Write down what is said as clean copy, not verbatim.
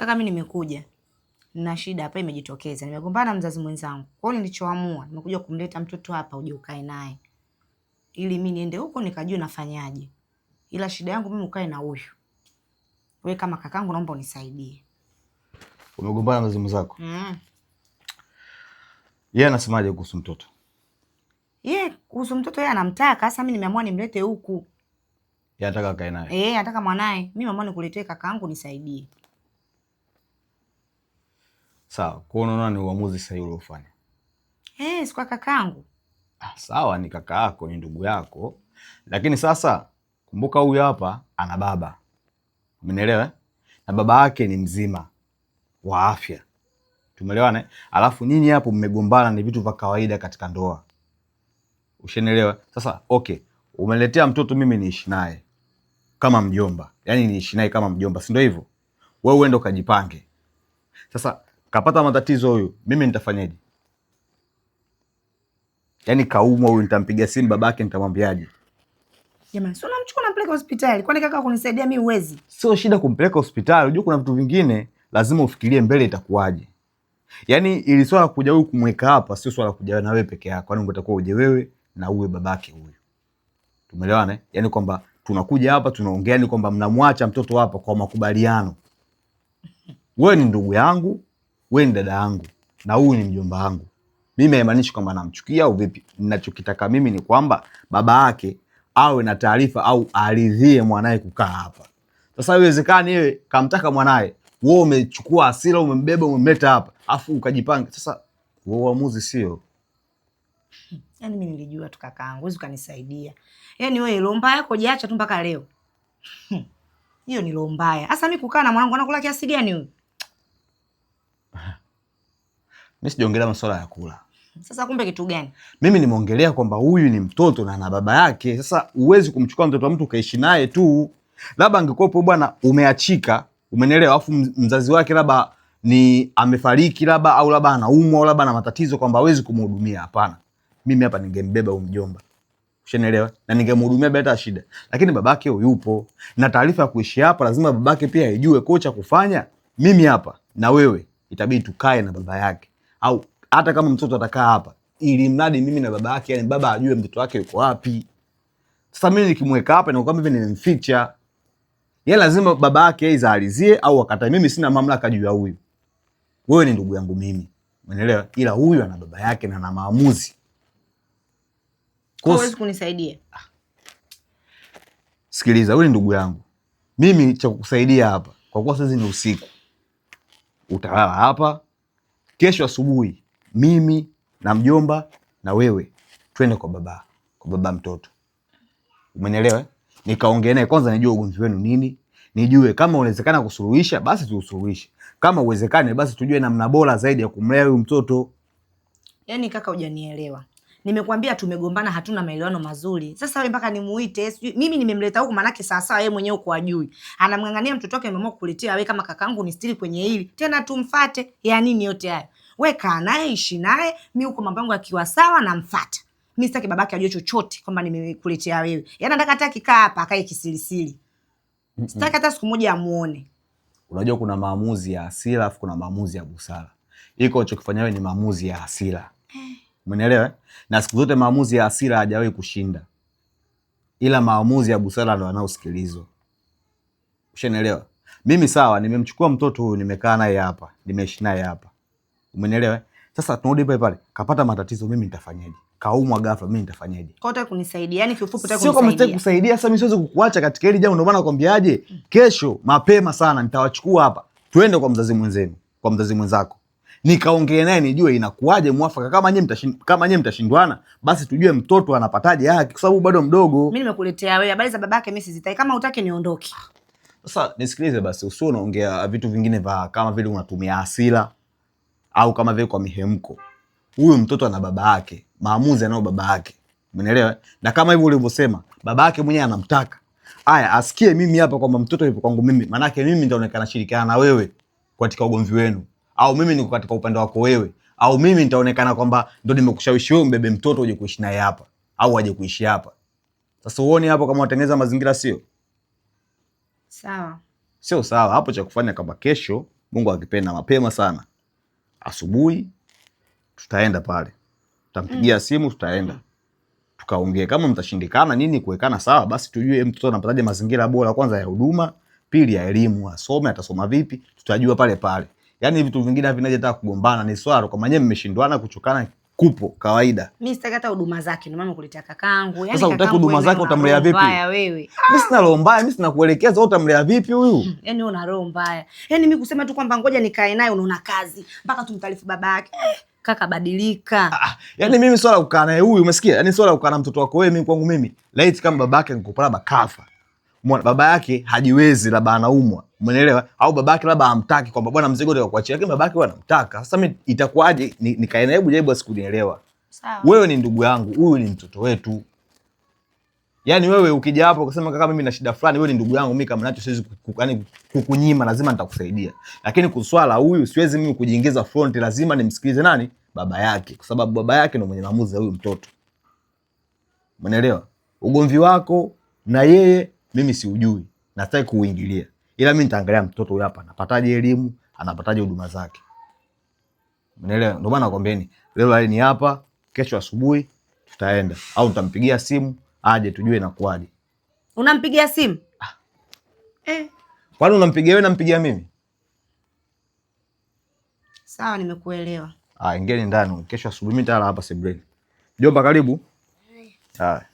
Kaka, mimi nimekuja na shida hapa imejitokeza. Nimegombana na mzazi mwenzangu. Kwa hiyo nilichoamua, nimekuja kumleta mtoto hapa uje ukae naye. Ili mimi niende huko nikajue nafanyaje. Ila shida yangu mimi ukae na huyu. Wewe kama kakangu naomba unisaidie. Umegombana na mzazi mwenzako? Mm. Yeye anasemaje kuhusu mtoto? Yeye kuhusu mtoto yeye anamtaka, sasa mimi nimeamua nimlete huku. Yeye anataka akae naye. Eh, anataka mwanae. Mimi nimeamua nikuletee kakaangu nisaidie. Sawa, kwa hiyo unaona ni uamuzi sahihi uliofanya. Eh, si kwa kakaangu. Ah, sawa ni kaka yako, ni ndugu yako. Lakini sasa kumbuka huyu hapa ana baba. Umenielewa? Na baba yake ni mzima wa afya. Tumeelewana? Alafu nyinyi hapo mmegombana, ni vitu vya kawaida katika ndoa. Ushanielewa? Sasa okay, umeletea mtoto mimi niishi naye kama mjomba. Yaani niishi naye kama mjomba, si ndio hivyo? Wewe uende ukajipange. Sasa kapata matatizo huyu, mimi nitafanyaje? Yaani kaumwa huyu, nitampiga simu babake, nitamwambiaje? Jamani, si unamchukua unampeleka hospitali? Kwani kaka kunisaidia mimi huwezi? Sio shida kumpeleka hospitali. Unajua kuna vitu vingine lazima ufikirie mbele itakuwaje. Yaani ili swala kuja huyu kumweka hapa sio swala kuja na wewe peke yako. Yaani ungetakuwa uje wewe na uwe babake huyu. Tumeelewana eh? Yaani kwamba tunakuja hapa tunaongea ni kwamba mnamwacha mtoto hapa kwa makubaliano. Wewe ni ndugu yangu, wewe ni dada yangu na huyu ni mjomba wangu. Mimi haimaanishi kwamba namchukia au vipi. Ninachokitaka mimi ni kwamba baba yake awe na taarifa au aridhie mwanaye kukaa hapa. Sasa haiwezekani yeye kamtaka mwanaye, wewe umechukua hasira, umembeba, umemleta hapa, afu ukajipanga. Sasa wewe uamuzi sio. Yaani mimi nilijua tu kakaangu, huwezi ukanisaidia. Yaani wewe roho mbaya yako hujaacha tu mpaka leo. Hiyo ni roho mbaya. Sasa mimi kukaa na mwanangu anakula kiasi gani huyu? Mimi sijaongelea masuala ya kula. Sasa kumbe kitu gani? Mimi nimeongelea kwamba huyu ni mtoto na ana baba yake. Sasa huwezi kumchukua mtoto wa mtu ukaishi naye tu. Labda angekuwepo bwana umeachika, umenielewa, afu mzazi wake labda ni amefariki labda au labda anaumwa au labda ana matatizo kwamba hawezi kumhudumia. Hapana. Mimi hapa ningembeba huyu mjomba. Ushanielewa? Na ningemhudumia bila hata shida. Lakini babake yupo na taarifa ya kuishi hapa lazima babake pia aijue. Kocha kufanya mimi hapa na wewe itabidi tukae na baba yake, au hata kama mtoto atakaa hapa, ili mradi mimi na baba yake, yani baba ajue mtoto wake yuko wapi. Sasa mimi nikimweka hapa inakuwa kama hivi nimemficha yeye, lazima baba yake aidha alizie au akatae. Mimi sina mamlaka juu ya huyu, wewe ni ndugu yangu mimi, umeelewa? Ila huyu ana baba yake na ana maamuzi. Kwa huwezi kunisaidia. Sikiliza, huyu ni ndugu yangu mimi, cha kukusaidia hapa kwa kuwa sasa ni usiku, utalala hapa. Kesho asubuhi mimi na mjomba na wewe twende kwa baba mtoto, umenielewa eh? Nikaongea naye kwanza, nijue ugomvi wenu nini, nijue kama unawezekana kusuluhisha basi tuusuluhishe, kama uwezekane basi tujue namna bora zaidi ya kumlea huyu mtoto. Yaani kaka, hujanielewa. Nimekwambia tumegombana, hatuna maelewano mazuri. Sasa wewe mpaka nimuite, sijui mimi nimemleta huku manake sawa sawa yeye mwenyewe uko ajui. Anamng'ang'ania mtoto wake, nimeamua kukuletea wewe kama kakangu nistiri kwenye hili. Tena tumfate. Ya nini yote hayo? Wewe kaa naye, ishi naye, mimi huko mambo yangu yakiwa sawa namfuata. Mimi sitaki babake ajue chochote kwamba nimekuletea wewe. Yaani nataka hata akikaa hapa akae kisirisiri. Sitaki hata siku moja amuone. Unajua kuna maamuzi ya hasira afu kuna maamuzi ya busara. Iko ulichokifanya wewe ni maamuzi ya hasira. Umenielewa? Na siku zote maamuzi ya hasira hajawahi kushinda, ila maamuzi ya busara ndo yanayosikilizwa. Ushanielewa? Mimi sawa, nimemchukua mtoto huyu, nimekaa naye hapa, nimeishi naye hapa. Umenielewa? Sasa tunarudi pale pale, kapata matatizo, mimi nitafanyaje? Kaumwa ghafla, mimi nitafanyaje? Kwa hiyo kunisaidia, yani kiufupi utaki Sio kama sitaki kunisaidia. kusaidia. Sasa mimi siwezi kukuacha katika hili jambo, ndio maana nakwambiaje, kesho mapema sana nitawachukua hapa, twende kwa mzazi mwenzenu, kwa mzazi mwenzako, nikaongee naye nijue inakuwaje mwafaka. Kama nyie mtashindwana, basi tujue mtoto anapataje haki, kwa sababu bado mdogo. Mimi nimekuletea wewe habari za babake, mimi sizitaki. Kama hutaki niondoke. Sasa nisikilize basi, usio unaongea vitu vingine vya kama vile unatumia hasira au kama vile kwa mihemko. Huyu mtoto ana baba yake, maamuzi anayo baba yake, umeelewa? Na kama hivyo ulivyosema, baba yake mwenyewe anamtaka. Aya, asikie mimi hapa kwamba mtoto yupo kwangu mimi, maanake mimi nitaonekana shirikiana na wewe katika ugomvi wenu, au mimi niko katika upande wako wewe, au mimi nitaonekana kwamba ndo nimekushawishi wewe mbebe mtoto uje kuishi naye hapa au aje kuishi hapa. Sasa uone hapo kama watengeneza mazingira sio sawa. Sio sawa. Hapo cha kufanya kama kesho Mungu akipenda mapema sana asubuhi tutaenda pale, tutampigia simu, tutaenda tukaongee. Kama mtashindikana nini kuwekana sawa, basi tujue mtoto anapataje mazingira bora, kwanza ya huduma, pili ya elimu, asome, atasoma vipi, tutajua pale pale. Yaani vitu vingine havinaje hata kugombana, ni swala kwa maana mmeshindwana, kuchokana kupo kawaida. Mimi sitaki hata huduma zake, ndio maana nimekuletea kakaangu. Yaani Sasa hutaki huduma zake, utamlea vipi? Mbaya wewe. Mimi sina roho mbaya, mimi sina kuelekeza, wewe utamlea vipi huyu? Yaani wewe una roho mbaya. Yaani mimi kusema tu kwamba ngoja nikae naye unaona kazi mpaka tumtaarifu baba yake. Kaka badilika. Yaani mimi swala kukaa naye huyu, umesikia? Yaani swala kukaa na mtoto wako wewe, mimi kwangu mimi, laiti kama babake angekupa labda kafa. Umeona, baba yake hajiwezi, labda anaumwa. Umeelewa? Au babake labda hamtaki kwamba bwana mzigo ndio kuachia, lakini babake wewe anamtaka. Sasa mimi itakuwaje nikae naye? Hebu jaribu asikunielewa. Sawa. Wewe ni ndugu yangu, huyu ni mtoto wetu. Yaani wewe ukija hapo ukasema kaka mimi na shida fulani, wewe ni ndugu yangu, mimi kama nacho siwezi yaani kukunyima, lazima nitakusaidia. Lakini kuswala huyu siwezi mimi kujiingiza front, lazima nimsikilize nani? Baba yake, kwa sababu baba yake ndio mwenye maamuzi ya huyu mtoto. Umeelewa? Ugomvi wako na yeye mimi siujui, nataki kuuingilia. Ila mimi nitaangalia mtoto huyu hapa anapataje elimu, anapataje huduma zake. Umeelewa? Ndio maana nakwambieni leo hali ni hapa, kesho asubuhi tutaenda au nitampigia simu aje tujue inakuwaje. Unampigia simu? Kwani unampigia wewe, nampigia mimi? Sawa, nimekuelewa. Ah, ingieni ndani. Kesho asubuhi mimi nitalala hapa sebuleni. Jomba karibu. Haya.